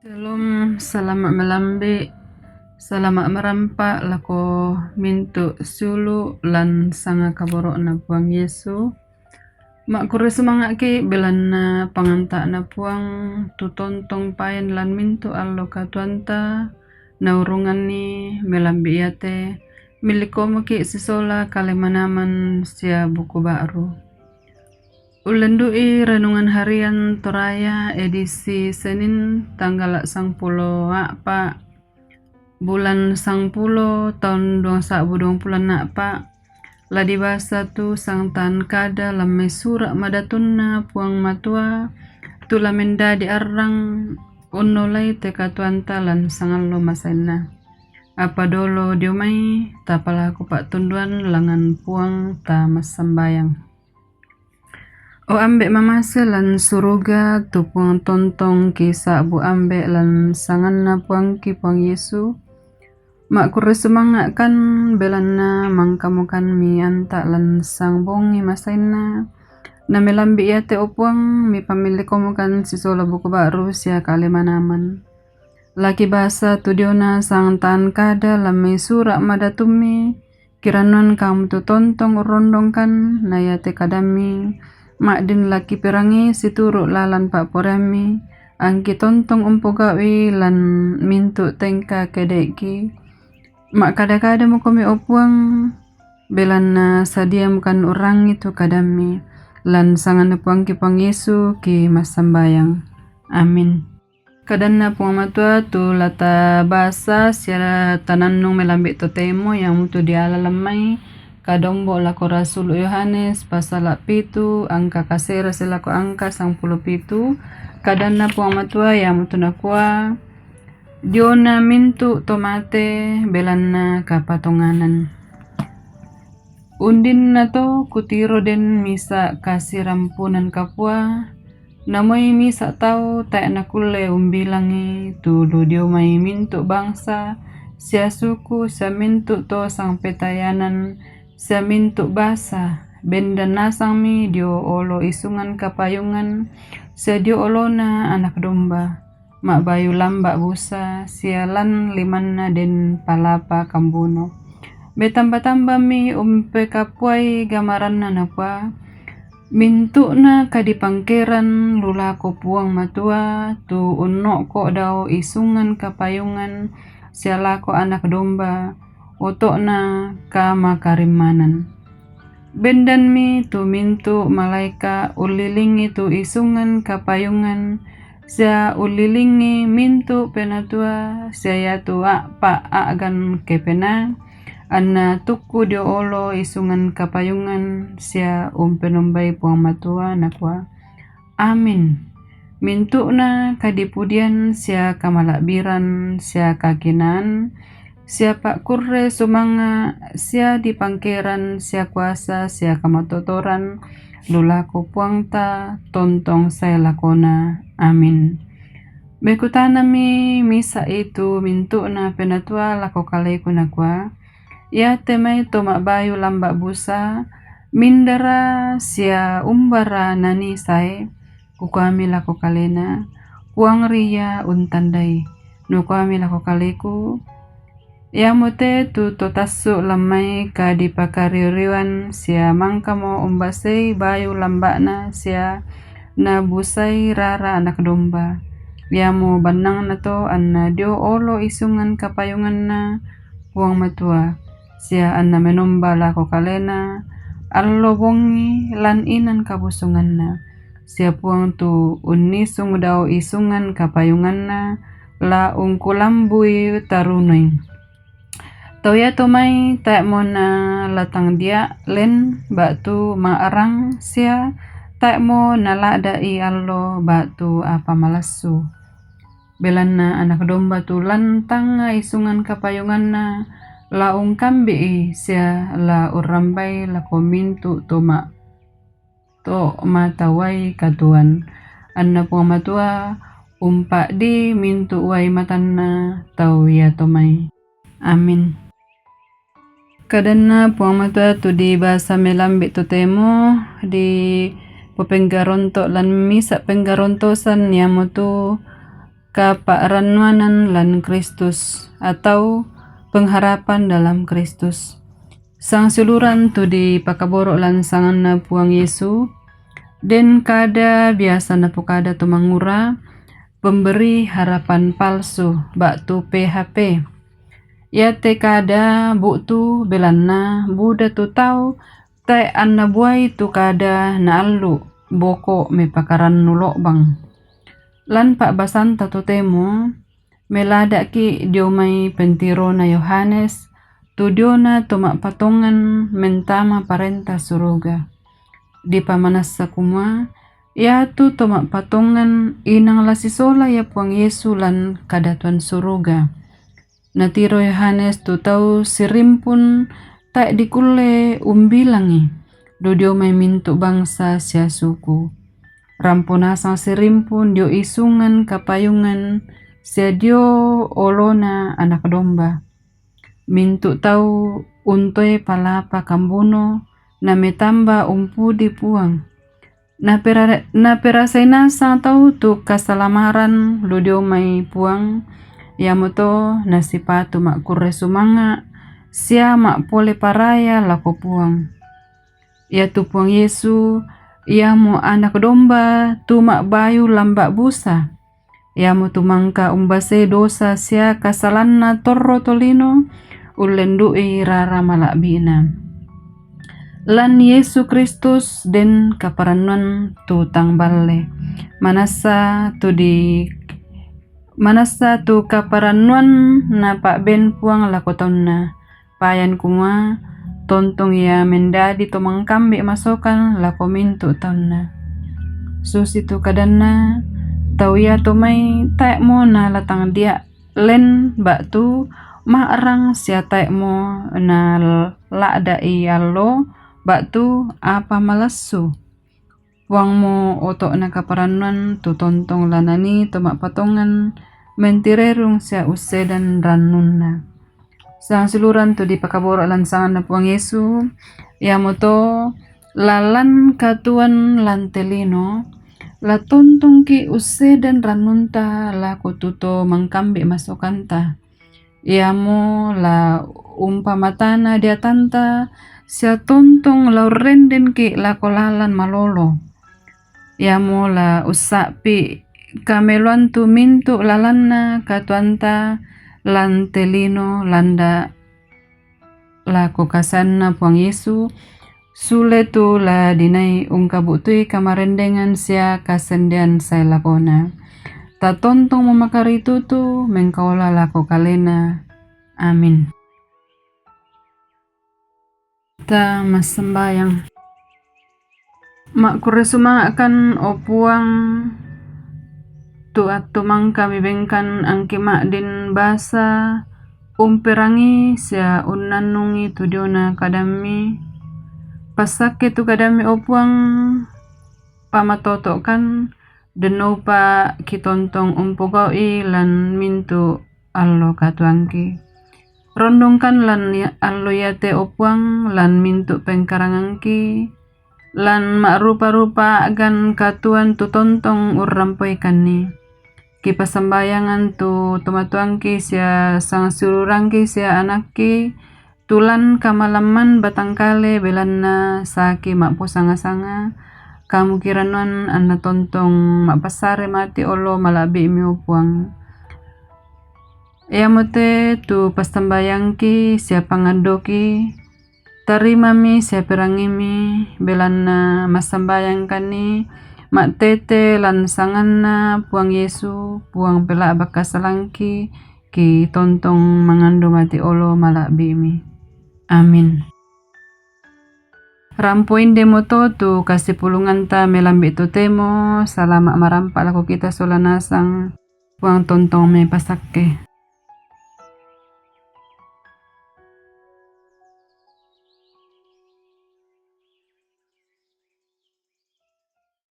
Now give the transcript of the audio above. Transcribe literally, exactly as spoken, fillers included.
Shalom, salama' malambi', salama' marampa' lako mintu' sulu' lan sanga kaboro'na Puang Yesu. Ma'kurre sumanga'ki' belanna panganta'na Puang tu tontong payan lan mintu' allo katuoanta, naurunganni malambi' iate, milli komoki' sisola kale manaman sia buku ba'ru. Ullendu'i Renungan Harian Toraya, edisi Senin, tanggala' sangpulo a'pa', bulan sangpulo, taun duang sa'bu duangpulo a'pa'. La dibasa tu sangtan kada lan mai sura' madatunna Puang Matua, tu la mendadi arrang unnolai te katuoanta lan sangallo masainna. Apa dolo dio mai, tapalaku pa'tunduan langngan Puang, tamassambayang. O Ambe' mamase lan suruga, tu Puang tontong kisa'bu ambe' lan sanganna Puangki Puang Yesu, ma'kurre sumanga'kan, belanna mangkamokan mi anta' lan sangbongi masainna, na malambi' iate, o Puang, mipammilli komokan sisola buku ba'ru sia kale manaman. La kibasa tu diona sangtan kada lan mai sura' madatummi, kirannuan kamu tu tontong urrondongkan, na iate kadammi, ma'din la kipirangi situru' lalan pa'poraiammi, angki tontong umpogau'i lan mintu' tengka ke'de'ki. Ma'kada-kada mukomi, o Puang, belanna sadiamukan urrangi tu kadammi, lan sanganna Puangki Puang Yesu ki massambayang. Amin. Kadanna Puang Matua tu la tabasa sia tanannung malambi' totemo, iamotu diala lan mai Kadombo' lako Rasulu Yohanes, pasala' pitu, angka kasera sia lako angka sangpulo pitu. Kadanna Puang Matua iamotu nakua, diona mintu' to mate belanna kapatonganan. Undinna to kutiro den misa' kasirampunan kapua, na moi misa' tau tae' nakulle umbilangi, tu lu dio mai mintu' bangsa sia suku sia mintu' to sangpetayanan sia mintu' basa, bendan nasangmi dio olo isungan kapayungan sia dio olona Anak Domba, ma'bayu lamba' busa sia lan limanna den palapa kambuno. Metamba-tambami umpekapuai gamaranna, nakua, mintu'na kadipangkeran lu lako Puang Matua, tu unno'ko' dao isungan kapayungan sia lako Anak Domba, oto'na kamakarimmanan. Bendanmi tu mintu' malaeka' ullilingi tu isungan kapayungan, sia ullilingi mintu' penatua, sia iatu a'pa' a'gan kepenaa, anna tukku dio olo isungan kapayungan, sia umpenombai Puang Matua, nakua, Amin. Mintu'na kadipudian sia kamala'biran sia kakinaan, sia pa'kurre sumanga' sia dipangkeran sia kuasa sia kamatotoran, lu lako Puangta tontong sae lakona. Amin. Mekutanami misa' itu mintu'na penatua lako kaleku, nakua, iate mai to ma'bayu lamba' busa, mindara sia umbara nanii sae? Kukuami lako kalena, Puang ri ia untandai. Nukuami lako kaleku, iamote tu to tassu' lan mai kadipakariu-riuan sia mangkamo umbasei bayu lamba'na sia nabusai rara Anak Domba. Iamo bannangna to anna dio olo isungan kapayunganna Puang Matua, sia anna menomba lako kalena allo bongi lan inan kabusunganna, sia Puang tu unnisung dao isungan kapayunganna la ungkulambui tarunoi. Tau iato mai tae'mo nalatang dia'len ba'tu ma'rang sia tae'mo nala'da'i allo ba'tu apa malassu. Belanna Anak Domba tu lan tangnga isungan kapayunganna la ungkambi'i sia la urrambai lako mintu' to ma-, to mata uai katuoan. Anna Puang Matua umpa'dii mintu' uai matanna tau iato mai. Amin. Kadanna Puang Matua tu dibasa melambi' totemo, dipopenggaronto' lan misa' penggarontosan, iamotu Kaparannuanan lan Kristus, atau pengharapan dalam Kristus. Sangsiuluran tu dipakaboro' lan sanganNa Puang Yesu, den kada biasa napokada to mangura, pemberi harapan palsu, ba'tu P H P. Iate kada bu'tu belanna buda tu tau tae' anna buai tu kada naallu', boko' mepakarannu lo'bang. Lan pa'basanta totemo, melada'ki' dio mai pentirona Yohanes, tu diona to ma'patongan mentama parenta suruga. Dipamanassa kumua, iatu to ma'patongan inang la sisola ia Puang Yesu lan kadatuan suruga. Natiro Yohanes tu tau sirimpun tae' dikulle umbilangi, du dio mai mintu' bangsa sia suku. Rampo nasang sirimpun dio isungan kapayungan sia dio olona Anak Domba. Mintu' tau untoe palapa kambuno, na metamba umpudi Puang. Napera-, naperasai nasang tau tu kasalamaran lu dio mai Puang, iamoto nasipatu ma'kurre sumanga', sia ma'pole paraya lako Puang. Iatu Puang Yesu, iamo Anak Domba tu ma'bayu lamba' busa. Iamo tu mangka umbasei dosa sia kasalanna torro tolino, ullendu'i rara mala'bi'na. Lan Yesu Kristus den kaparannuan tu tang balle. Manassa tu di-, manassa tu kaparannuan napa'ben Puang lako taunna. Payan kumua, tontong ia mendadi to mangkambe' masokan lako mintu' taunna. Susitu kadanna, tau iato mai tae'mo nalatang dia' len ba'tu ma'rang sia tae'mo nala'da'i allo ba'tu apa malassu. Puangmo oto'na kaparannuan tu tontong la nanii to ma'patongan mentirerung sia ussedan rannunna. Sangsiuluran tu dipakaboro' lan sanganNa Puang Yesu, iamoto lalan katuoan lan te lino, la tontongki' ussedan rannunta lako tu to mangkambe' masokanta. Iamo la umpamatana diatanta, sia tontong la urrendenki' lako lalan malolo. Iamo la ussa'pi' kameloan tu mintu' lalanna katuoanta lan te lino landa' lako kasanNa Puang Yesu, sule tu la dinai ungkabu'tui kamarendengan sia kasendean sae lakona. Tatontongmo makaritutu mengkaola lako kalena. Amin. Ta massambayang. Ma'kurre sumanga'kan, o Puang, tu attu mangka mibengkan angki ma'din basa umperangi sia unnannungi tu diona kadammi. Passakke tu kadammi, o Puang, pamatoto'kan, den noupa kitontong umpogau'i lan mintu' allo katuoangki. Rondongkan lan allo iate, o Puang, lan mintu' pengkarangangki, lan ma'rupa-rupa a'gan katuoan tu tontong urrampoikanni. Kipassambayangan tu tomatuangki sia sangsiulurangki sia anakki, tu lan kamalamman batang kale belanna saki ma'posanga-sanga, kamu kirannuan anna tontong ma'passare mati olo mala'bi'mi, o Puang. Iamote tu passambayangki sia pangaddoki, tarimami sia perangimi, belanna massambayangkanni ma'tete lan sanganNa Puang Yesu, Puang pela'bak kasalangki, kitontong mangando mati olo mala'bi'mi. Amin. Rampo indemoto tu kasipulunganta melambi' totemo, salama' marampa' lako kita sola nasang. Puang tontong mepasakke.